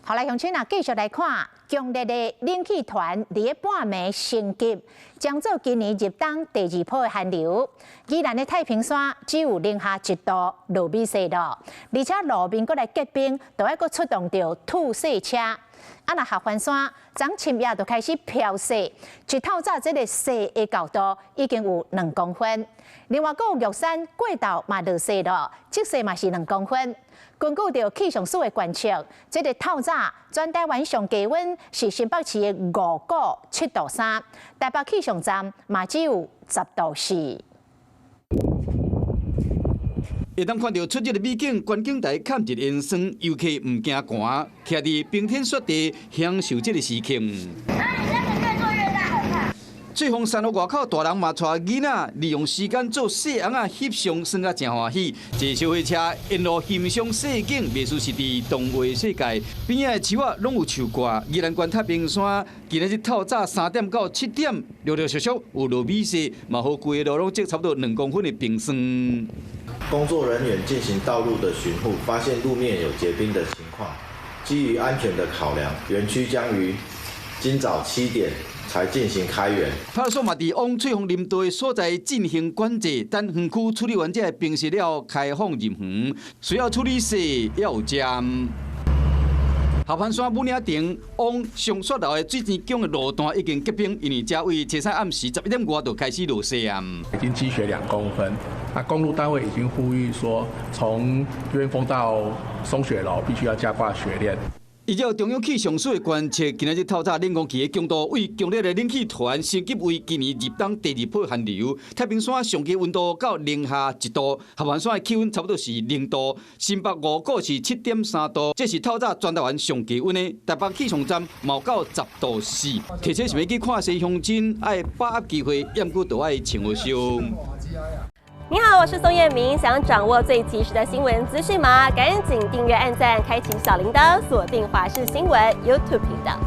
好來，鄉親啊，繼續來看強烈的冷氣團佇咧半暝升級，將做今年入冬第二波的寒流。宜蘭的太平山只有零下1度，落雨雪咯，而且路面閣來結冰，都愛閣出動著吐雪車。啊，若合歡山，昨深夜就開始飄雪，一透早這个雪的厚度已經有2公分。另外，閣有玉山過晝嘛落雪咯，積雪嘛是兩公分。根據著氣象署的觀測，這个透早全台灣上低溫是新北市的五股7度3，台北氣象站嘛只有10度4。會當看著出這个美景，觀景台崁一煙霜，遊客毋驚寒，徛佇冰天雪地享受這个時刻。翠峰山路外口，大人嘛帶囡仔，利用時間做細尪仔翕相，耍甲誠歡喜。坐小火車沿路欣賞雪景，袂輸是佇動畫世界。邊仔的樹仔攏有樹掛。宜蘭縣太平山今仔日透早3點到7點，陸陸續續有落雨雪，嘛予規个路攏積差不多2公分的冰霜。工作人員進行道路的巡護，發現路面有結冰的情況。基於安全的考量，園區將於今早7點才進行開園。派出所嘛佇往翠峰林道的所在進行管制，等園區處理完這个冰雪了，開放入園。需要處理雪，也有站。合歡山武嶺亭往上雪樓的水泉宮的路段已經結冰，因為這位初三暗時11點外就開始落雪啊。已經積雪2公分，那公路單位已經呼籲說，從鳶峰到松雪樓必須要加掛雪鏈。依照中央氣象署的觀測，今仔日透早冷空氣的強度為強烈的冷氣團升級為今年入冬第二波寒流。太平山上低溫度到零下一度，合歡山的氣溫差不多是0度，新北五股是7.3度，這是透早全台灣上低溫的。台北氣象站嘛到10度4。提醒想欲去看雪鄉親愛把握機會，毋過都愛穿好少。你好，我是宋燕明。想掌握最及時的新聞資訊嗎？趕緊訂閱、按讚、開啟小鈴鐺，鎖定華視新聞 YouTube 頻道。